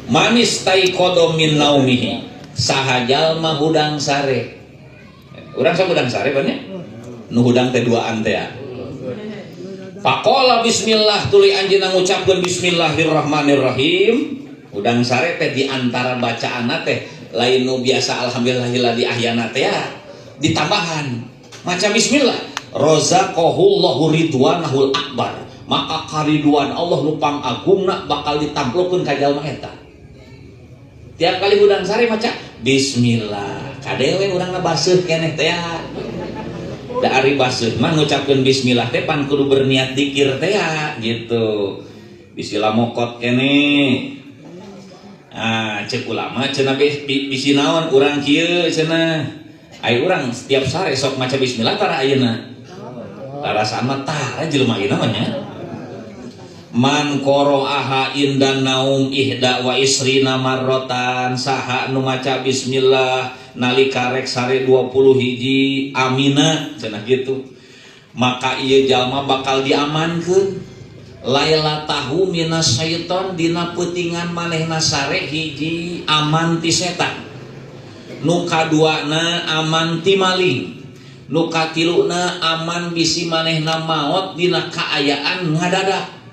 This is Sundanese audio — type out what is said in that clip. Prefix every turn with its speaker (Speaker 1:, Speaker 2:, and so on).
Speaker 1: Manistaiqadha min naumihi, saha jalma hudang sare. Urang sok hudang sare pan nya? Nu hudang teh duaan teh ya. Faqala bismillah, tuluy anjeunna ngucapkeun bismillahirrahmanirrahim. Hudang sare teh di antara bacaanna teh lain nu biasa alhamdulillahilladzi ahyana teh ya, ditambahan maca bismillah. Razaqahullahu ridwanahul akbar, maka kariduan Allah nu pangagungna bakal ditamplokeun ka jalma eta. Tiap kali hudang sare maca bismillah, kade we urangna baseuh keneh teh ya. Da ari baseuh mah ngucapkeun bismillah teh pan kudu berniat dikir teh ya gitu. Bismillah mokot keneh. Ah, cek ulama cenah bisi naon urang kieu cenah. Ai urang setiap sare sok maca bismillah tara ayeuna? Tarasaan mah tara jelema ayeuna mah nya. Man qara'aha indan naum ihda wa isrina marrotan, saha nu maca bismillah nalika rek sare 20 hiji amina cenah gitu, maka ieu jalma bakal diamankeun lailatahu minas syaiton, dina peutingan manehna sare hiji aman ti setan, nu kaduana aman ti maling, nu katiluna aman bisi manehna maot dina kaayaan ngadadak.